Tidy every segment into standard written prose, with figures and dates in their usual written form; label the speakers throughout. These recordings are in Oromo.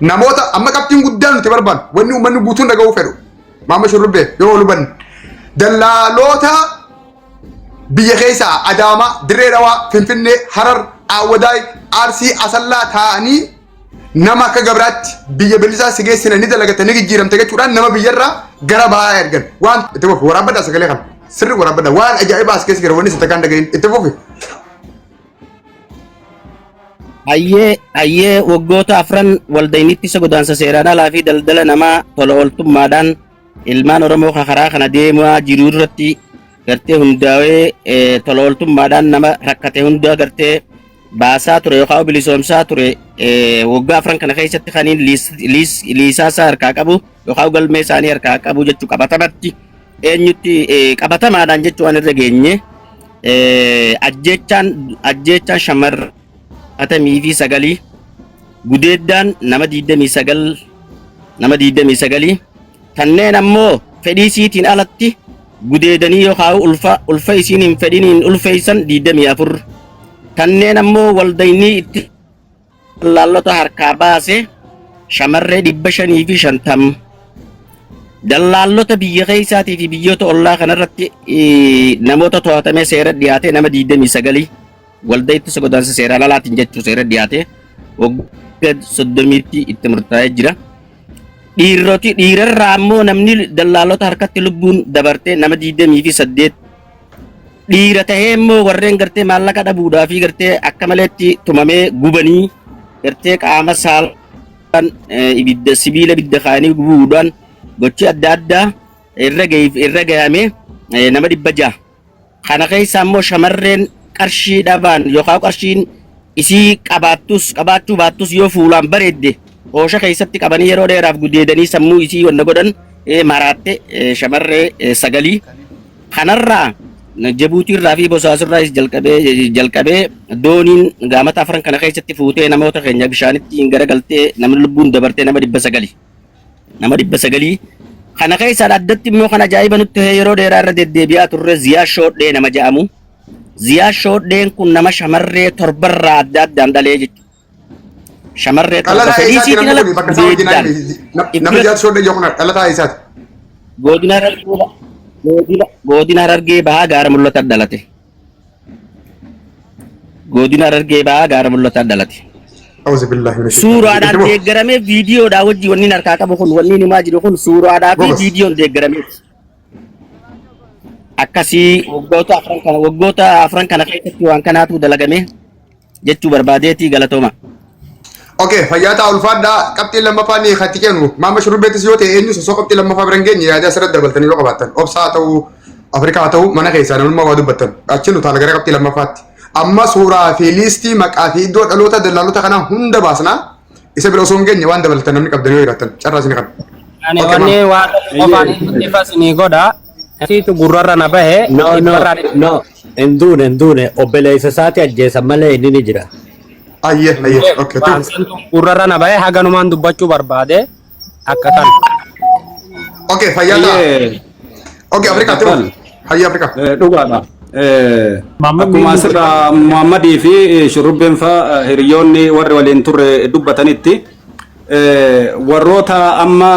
Speaker 1: Namoota amma qabxiin guddaan nuti barbaannu wanni uummanni guutuun dhaga'uu fedhu Maamma Shurrubbee yoo wal hubanne dallaaloota biyya keessaa Adaamaa, Dirree Dhawaa, Finfinnee, Harar, Aawwadaay, Arsii, Asallaa taa'anii nama akka gabraatti biyya bilisaa si geessina ni dalagatta ni jijjiiramta jechuudhaan nama biyyarraa gara bahaa ergan. Waan itti fufi waraabbadhaa sagalee kana sirri waraabbadhaa waan ajaa'ibaa as keessa jira wanni isa takkaan dhagahin itti fufi.
Speaker 2: Hayyee hayyee waggoota afran waldayni ittisa godaansa seeraan alaa fi daldala namaa tola ooltummaadhaan ilmaan Oromoo ka karaa kana deemaa jiru irratti gartee hundaa'ee tola ooltummaadhaan nama rakkate hunda gartee baasaa ture yookaan bilisoomsaa ture waggaa afran kana keessatti kaniin liisaa isaa harkaa qabu yookaan galmee isaanii harkaa qabu jechuu qabatamatti eenyutti qabatamaadhaan jechuu waan irra geenye ajjeechaan ajjeechaan shamarran 59 gudeeddaan nama 29 nama 29 kanneen ammoo fedhii isiitiin alatti gudeedanii yookaan ulfa ulfa isiin hin fedhiniin ulfeessan 24 kanneen ammoo waldaynii itti dallaallota harkaa baase shamarree 550 dallaallota biyya keessaatii fi biyyoota ollaa kanarratti namoota to'atamee seera dhiyaate nama 29 waldaa ittisa godaansa seeraan alaatiin jechuu seera dhiyaate waggaa 30tti itti murtaa'ee jira. Dhiiroti dhiirarraa ammoo namni dallaalota harkatti lubbuun dabartee nama 28 dhiira tahee immoo warreen gartee maallaqa dhabuudhaa fi gartee akka maleetti tumamee gubanii gartee qaama saalaan ibidda sibiila ibidda kaayanii gubuudhaan gochi adda addaa irra irra gahame nama 600. Kana keessa immoo shamarreen qarshii dhabaan yookaan qarshiin isii qabaattus qabaachuu baattus yoo fuulaan bareedde oosha keessatti qabanii yeroo dheeraaf gudeedanii sammuu isii wanna godhan maraatte shamarree sagalii. Kanarraa Jabuutii irraa fi Bosaasurraas jalqabee jalqabee dooniin gaamata afran kana keessatti fuutee namoota keenya bishaanitti hin garagaltee namni lubbuun dabartee nama 900. Nama 900 kana keessaa addatti immoo kan ajaa'iba nutti ta'e yeroo dheeraa irra deddeebi'aa turre Ziyaa Shoodhee nama jedhamu. Ziyaa Shoodheen kun nama shamarree torbarraa adda addaan dhalee jechuudha. Shamarree torba
Speaker 1: Dhalataa
Speaker 2: fedhii
Speaker 1: eessaati
Speaker 2: isiitiin
Speaker 1: namni
Speaker 2: ala
Speaker 1: kun bakka isaa wajjin
Speaker 2: gudeeddaan.
Speaker 1: nama jaatu shoodhee jiru kun dhalataa eessaati?
Speaker 2: Godina Harargee godina godina Harargee Bahaa gaara mul'ataa dhalate. Godina Harargee Bahaa gaara mul'ataa dhalate.
Speaker 1: Auzu billahi minash shaytaani
Speaker 2: Suuraadhaan
Speaker 1: rajiim.
Speaker 2: deeggaramee viidiyoodhaa wajjin wanni harkaa qabu kun wanni himaa jiru kun suuraadhaa fi
Speaker 1: Gobas.
Speaker 2: viidiyoon deeggaramee. Akkasii waggoota afran kana keessatti waan kanaatu dalagame jechuu barbaadeetii galatooma.
Speaker 1: Okay, fayyaa ta'a ulfaadhaa qabxiin lammaffaa ni katti kennu. Maama shurrubbeettis yoo ta'e eenyu sosoo qabxii lammaffaa bira hin geenye yaada asirratti dabaltanii yoo qabaattan. Obsaa haa ta'u, Afrikaa haa ta'u, mana keessaa namummaa waa dubbattan. Achi nu taala gara qabxii lammaffaatti. Amma suuraa fi liistii maqaa fi iddoo dhaloota dallaalota kanaa hunda baasnaa. Isa bira osoo hin geenye waan dabalatan namni qabdan yoo jiraattan carraa isin kan.
Speaker 3: Ani
Speaker 1: Okay,
Speaker 3: wanni
Speaker 1: maama.
Speaker 3: waan qofaan ifa isinii godha. Isiitu gurrarra na bahe.
Speaker 4: No, no,
Speaker 3: Dhibbarraa
Speaker 4: no. Hin duune, hin duune. Obboleessa isaati ajjeesan malee inni ni jira.
Speaker 1: Ayyee, ayyee. Okay,
Speaker 3: waan
Speaker 1: tu.
Speaker 3: santu gurrarra na bahe haganumaan dubbachuu barbaade akka kan.
Speaker 1: Okay, fayyaa ta'a.
Speaker 5: Ayyee.
Speaker 1: Okay, Afrikaa tu.
Speaker 5: Dabbal.
Speaker 1: Hayyee Afrikaa.
Speaker 5: Dhugaadha.
Speaker 6: Maamman
Speaker 5: Akkuma
Speaker 6: miilli
Speaker 5: asirraa Muhammadii fi Shurrubbeen fa'aa hiriyoonni warri waliin turre dubbatanitti warroota amma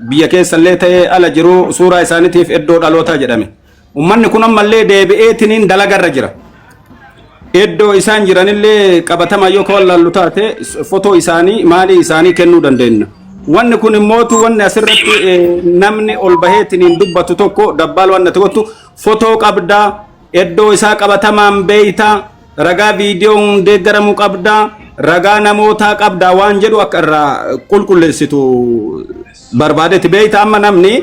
Speaker 5: biyya keessallee ta'ee ala jiru suuraa isaaniitiif iddoo dhalootaa jedhame. Uummanni kun ammallee deebi'eetiniin dalagarra jira. Iddoo isaan jiranillee qabatamaa yoo ka wallaallu taate fotoo isaanii maalii isaanii kennuu dandeenya. Wanni kun immootu wanni asirratti namni ol baheetiniin dubbatu tokko dabbaal wanna tokkotu fotoo qabdaa iddoo isaa qabatamaan beeytaa ragaa viidiyoon deeggaramu qabdaa ragaa namootaa qabdaa waan jedhu akka irraa qulqulleessitu barbaadetti beeyta amma namni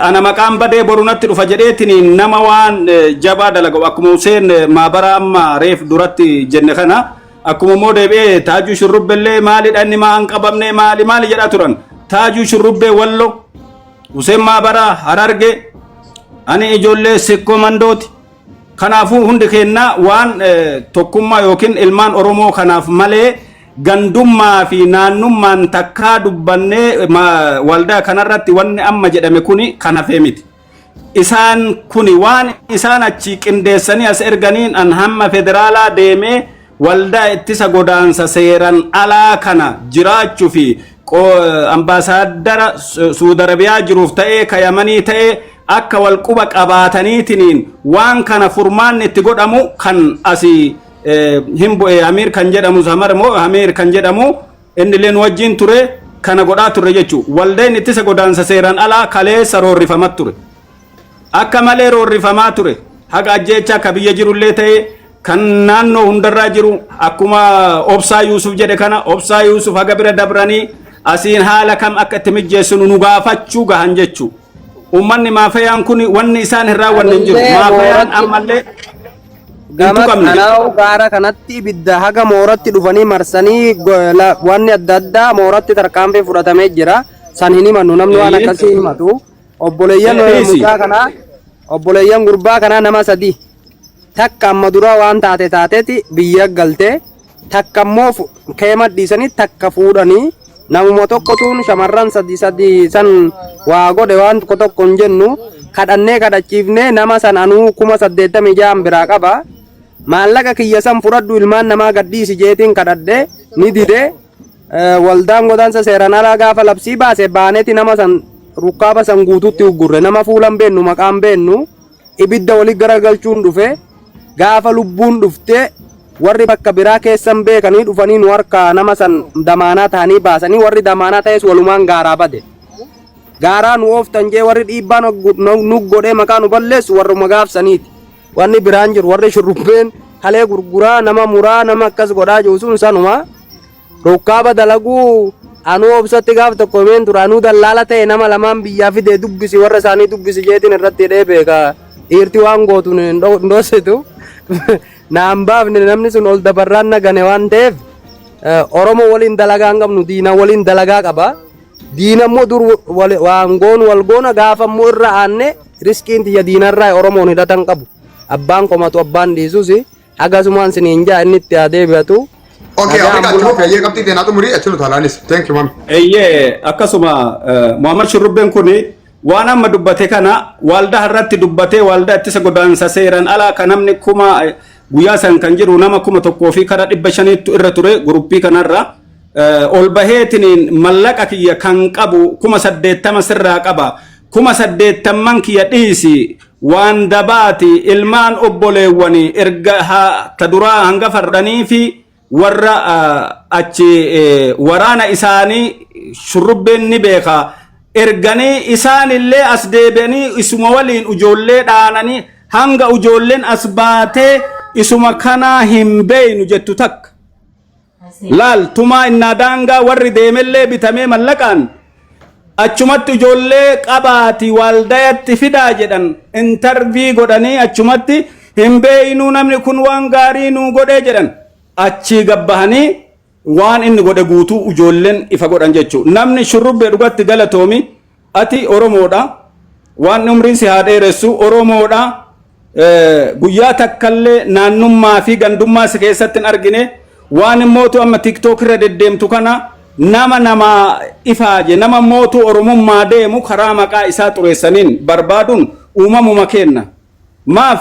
Speaker 5: ana maqaan badee boru natti dhufa jedheetiin nama waan jabaa dalagamu akkuma Huseen maabara amma reef duratti jenne kana akkuma immoo deebi'ee taajuu shurrubbellee maalidha inni maa hin qabamne maali maali jedhaa turan taajuu shurrubbee wallo Huseen maabara hararge ani ijoollee sikkoo mandooti Kanaafuu hundi keenya waan tokkummaa yookiin ilmaan Oromoo kanaaf malee gandummaa fi naannummaan takkaa dubbannee waldaa kanarratti wanni amma jedhame kuni kan hafee miti. Isaan kuni waan isaan achi qindeessanii as erganiin an hamma federaalaa deemee Waldaa Ittisa Godaansa Seeran Alaa kana jiraachuu fi ambaasaaddara Suud Arabiyaa jiruuf ta'ee ka Yamanii ta'ee akka wal quba qabaataniitiniin waan kana furmaanni itti godhamu kan asii hin bu'e. Amiir kan jedhamu, Zamar moo Amiir kan jedhamu, inni illee nu wajjin ture, kana godhaa turre jechuudha. Waldeen Ittisa Godaansa Seeraan Alaa kaleessa roorrifamaa ture. Akka malee roorrifamaa ture. Haga ajjeechaa ka biyya jirullee ta'ee kan naannoo hundarraa jiru, akkuma Obsaa Yuusuf jedhe kana, Obsaa Yuusuf haga bira dabranii asiin haala kam akka itti mijjeessinu nu gaafachuu gahan jechuudha. Uummanni maafayaan kun wanni isaan hin raawwanne hin jiru. Maafayaan ammallee hin
Speaker 3: Gama
Speaker 5: tuqamne.
Speaker 3: kanaa gaara kanatti ibidda haga mooratti dhufanii marsanii, wanni adda addaa mooratti tarkaanfii fudhatamee jira. San hin himannu, namni waan akkasii himatu. Obboleeyyan
Speaker 5: Dhiisi.
Speaker 3: mucaa kanaa, obboleeyyan gurbaa kanaa nama sadi. Takka amma dura waan taate taateeti biyya galtee, takka immoo keema dhiisanii takka fuudhanii, namuma tokkotuun shamarran sadi sadi san waa godhe. Waan tokko tokko hin jennu, kadhannee kadhachiifnee nama san anuu 86,000 biraa qaba. Maallaqa kiyya san fudhadhu, ilmaan namaa gadhiisi jeetiin kadhadhe, ni dide. Waldaan Godaansa Seeraan Alaa gaafa labsii baase baaneeti nama san rukkaaba san guututti uggurre. Nama fuulan beennu, maqaan beennu, ibidda walii garagalchuun dhufe. Gaafa lubbuun dhufte warri bakka biraa keessan beekanii dhufanii nu harkaa nama san damaanaa ta'anii baasanii, warri damaanaa ta'es walumaan gaaraa bade. Gaaraa nu ooftan jee warri dhiibbaa nu godhee maqaa nu balleessu warruma gaafsaniiti. Wanni biraan jiru, warri shurrubbeen kalee gurguraa, nama muraa, nama akkas godhaa jiru sun sanuma. Rukkaaba dalaguu anuu Obsatti gaaf tokko himeen ture. Anuu dallaala ta'e, nama lamaan biyyaa fidee dubbisi, warra isaanii dubbisi jeetiin irratti hidhee beeka. Dhiirti waan gootu hin dhoositu. Naan baafne, namni sun ol dabarraan nagane waan ta'eef. Oromoo waliin dalagaa hin qabnu, diina waliin dalagaa qaba. Diina immoo dur waan goonu wal goona, gaafa immoo irra aanne riskiin tiyya diinarraa. Oromoon hidhatan qabu. Abbaan komatu, abbaan dhiisus, hagasumaan siniin jaa, inni itti haa deebi'atu.
Speaker 1: Okay,
Speaker 3: Nagaan
Speaker 1: Afrikaa
Speaker 3: bulaa.
Speaker 1: itti fufi, ayyee, qabxii teenaa xumurii achi nu taalaanis. Thank you, mami.
Speaker 5: Eeyyee, akkasuma Muhammad Shurrubbeen kun waan amma dubbate kana waldaa irratti dubbatee, Waldaa Ittisa Godaansa Seeraan Alaa kan namni kuma guyyaa san kan jiru nama 1500tu irra ture. Guruppii kanarra ol baheetiniin mallaqa kiyya kan qabu 80,000 sirraa qaba, 80,000 kiyya dhiisi, waan dabaati, ilmaan obboleewwanii erga ta duraa hanga fardhanii fi warra achi waraana isaanii Shurrubbeen ni beeka, erganii isaan illee as deebi'anii isuma waliin ijoollee dhaananii, hanga ijoolleen as baatee isuma kanaa hin beeynu jettu takka. Laal, tumaa innaa daangaa warri deemellee bitamee mallaqaan achumatti ijoollee qabaati waldayatti fidaa jedhan, interview godhanii achumatti hin beeynuu, namni kun waan gaarii nuu godhee jedhan, achii gabbahanii waan inni godhe guutuu ijoolleen ifa godhan jechuudha. Namni Shurrubbee dhugatti galatoomi, ati Oromoodha. Waan umriin si haa dheeressu, Oromoodha. Guyyaa takkallee naannummaa fi gandummaa si keessatti hin argine. Waan immootu amma TikTok irra deddeemtu kana nama namaa ifaaje, nama mootu Oromummaa deemu karaa maqaa isaa xureessaniin barbaaduun uumamuma kenna. Maaf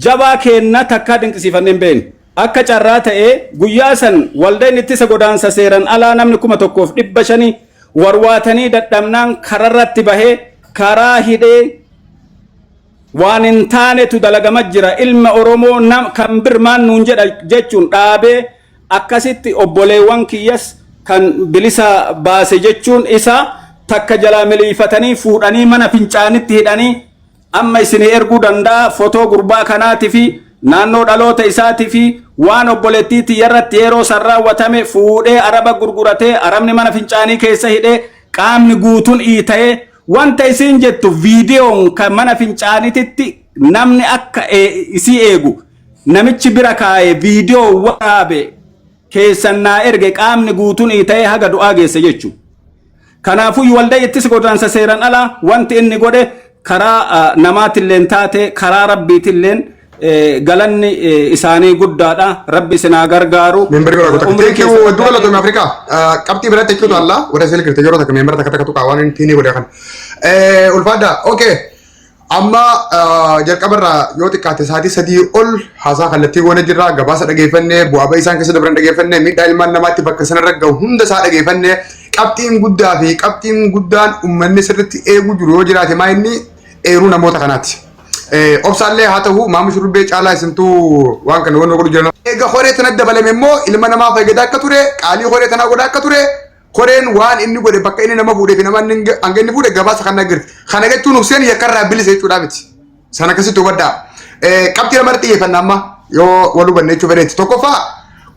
Speaker 5: jabaa keenna takkaa dinqisiifannee hin beeknu. Akka carraa ta'ee guyyaa san Waldeen Ittisa Godaansa Seeran Alaa namni 1500 warwaatanii dadhabnaan kararratti bahee karaa hidhee waan hin taanetu dalagama jira, ilma Oromoo nam kan birmaan nuun jedha jechuun dhaabee akkasitti obboleewwan kiyyas kan bilisa baase jechuun isa takka jalaa miliifatanii fuudhanii mana fincaanitti hidhanii. Amma isinii erguu danda'a fotoo gurbaa kanaatii fi naannoo dhaloota isaatii fi waan obboleettii tiyyarratti yeroo san raawwatame. Fuudhee araba gurguratee, arabni mana fincaanii keessa hidhee, qaamni guutuun iita'ee, wanta isiin jettu viidiyoon kan mana fincaaniititti namni akka isii eegu namichi bira kaa'ee viidiyoo waraabe keessan naa erge, qaamni guutuun iita'ee haga du'aa geesse jechuudha. Kanaafuu Waldaa Ittisa Godaansa Seeraan Alaa wanti inni godhe karaa namaatilleen taate karaa rabbiitilleen galanni isaanii guddaadha. Rabbi isin haa gargaaru.
Speaker 1: Member bira goota.
Speaker 5: Umrii
Speaker 1: Thank you.
Speaker 5: keessan
Speaker 1: Hedduu galatoomi, Afrikaa. Qabxii biratti jechuutu alla warra isin kirte yeroo takka member takka takka tuqaa waan inni tiinii godhe kana. Ulfaadha. Okay. Amma jalqabarraa yoo xiqqaate sa'aatii 3 ol haasaa kallattii goone jirra. Gabaasa dhageeffannee, bu'aa ba'ii isaan keessa dabran dhageeffannee, miidhaa ilmaan namaatti bakka sanarra gahu hunda isaa dhageeffannee, qabxiin guddaa fi qabxiin guddaan uummanni sirriitti eeguu jiru yoo jiraate maa inni eeruu namoota kanaati. Obsaallee haa ta'u Maamii Shurrubbee caalaa isintuu waan kana waan godhu jiran. Eega horee tana dabalame immoo ilma namaa fayyadaa akka ture, qaalii horee tanaa godhaa akka ture, Koreen waan inni godhe bakka inni nama fuudhee fi nama inni hanga inni fuudhe gabaasa kan agarti. Kana jechuun Hussein yakkarraa bilisa jechuudhaa miti. Sana akkasitti hubadhaa. Qabxii lamarratti xiyyeeffanna amma yoo wal hubanne jechuu fedheetti. Tokkoffaa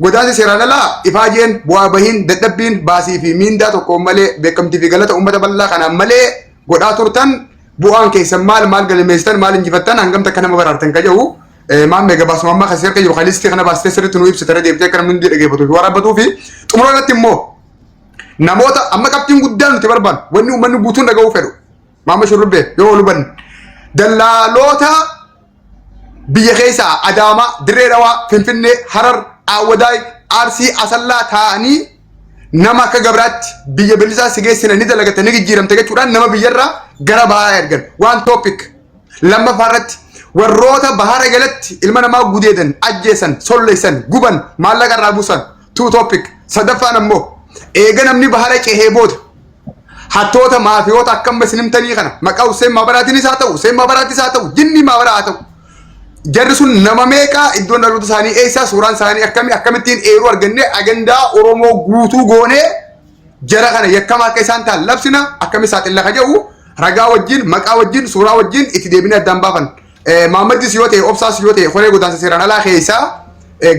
Speaker 1: godaansi seeraan alaa ifaajeen bu'aa bahiin dadhabbiin baasii fi miindaa tokkoon malee beekamtii fi galata uummata bal'aa kanaan malee godhaa turtan bu'aan keessan maal maal galmeessitan maal injifattan hangam takka nama baraartan ka jedhu Maammee gabaasuma ammaa kan seerka jiru kan listii kana baastee sirriitti nu ibsite irra deebitee akka namni hundi dhageeffatuu fi waraabbatuu fi xumura irratti immoo namoota amma qabxiin guddaan nuti barbaannu wanni uummanni guutuun dhaga'uu fedhu Maamma Shurrubbee yoo wal hubanne dallaaloota biyya keessaa Adaamaa, Dirree Dhawaa, Finfinnee, Harar, Aawwadaay, Arsii, Asallaa taa'anii nama akka gabraatti biyya bilisaa si geessina ni dalagata ni jijjiiramte jechuudhaan nama biyyarraa gara bahaa ergan waan topic Lammaffaa irratti warroota bahara jalatti ilma namaa gudeedan, ajjeesan, solleessan, guban, maallaqa irraa buusan. Two topic. Sadaffaan ammoo eega namni bahara cehee booda hattoota maafiyoota akka amma isin himtanii kana maqaa Hussein Maabaraatiinis haa ta'u, Hussein Maabaraattis haa ta'u, jinnii Maabaraa haa ta'u. Jarri sun nama meeqaa iddoon dhaloota isaanii eessaa suuraan isaanii akkamii akkamittiin eeruu argannee agandaa Oromoo guutuu goonee jara kana yakkamaa akka isaan ta'an labsina akkami saaxilla ka jedhu ragaa wajjin maqaa wajjin suuraa wajjin itti deebinee addaan baafan. Maammaddis yoo ta'e obsaas yoo ta'e koree godaansa seeraan alaa keessaa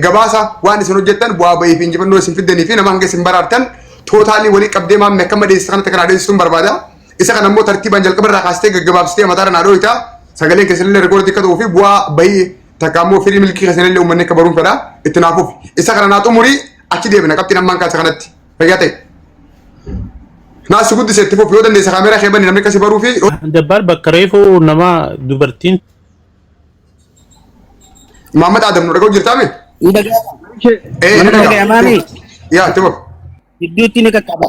Speaker 1: gabaasa waan isin hojjettan bu'aa bahii fi injifannoo isin fiddanii fi nama hanga isin baraartan tootaalii walii qabdee maamme akka madeessa kanatti kan adeemsisuun barbaada. Isa kana immoo tartiibaan jalqaba irraa kaastee gaggabaabsitee mataarra naa dhooyta. Sagaleen keessanillee rikoordii akka ta'uu fi bu'aa bahii takka ammoo firii milkii keessanillee uummanni akka baruun fedha itti naa fufi. Isa kana naa xumurii achi deebina qabxiin ammaan kaasa kanatti. Fayyaa ta'e. Naa si guddise itti fufi yoo dandeesse kaameeraa kee bani namni akka si baruu fi
Speaker 7: Jabbaar bakka reefu nama dubartiin
Speaker 1: Muhammad Adam nu dhaga'u jirtaa mee?
Speaker 2: Ni dhaga'ama.
Speaker 1: Ee
Speaker 2: Ni
Speaker 1: ni dhaga'ama.
Speaker 2: dhaga'amaami.
Speaker 1: Yaa itti fufi.
Speaker 2: Gidduutti ni qaqqaba.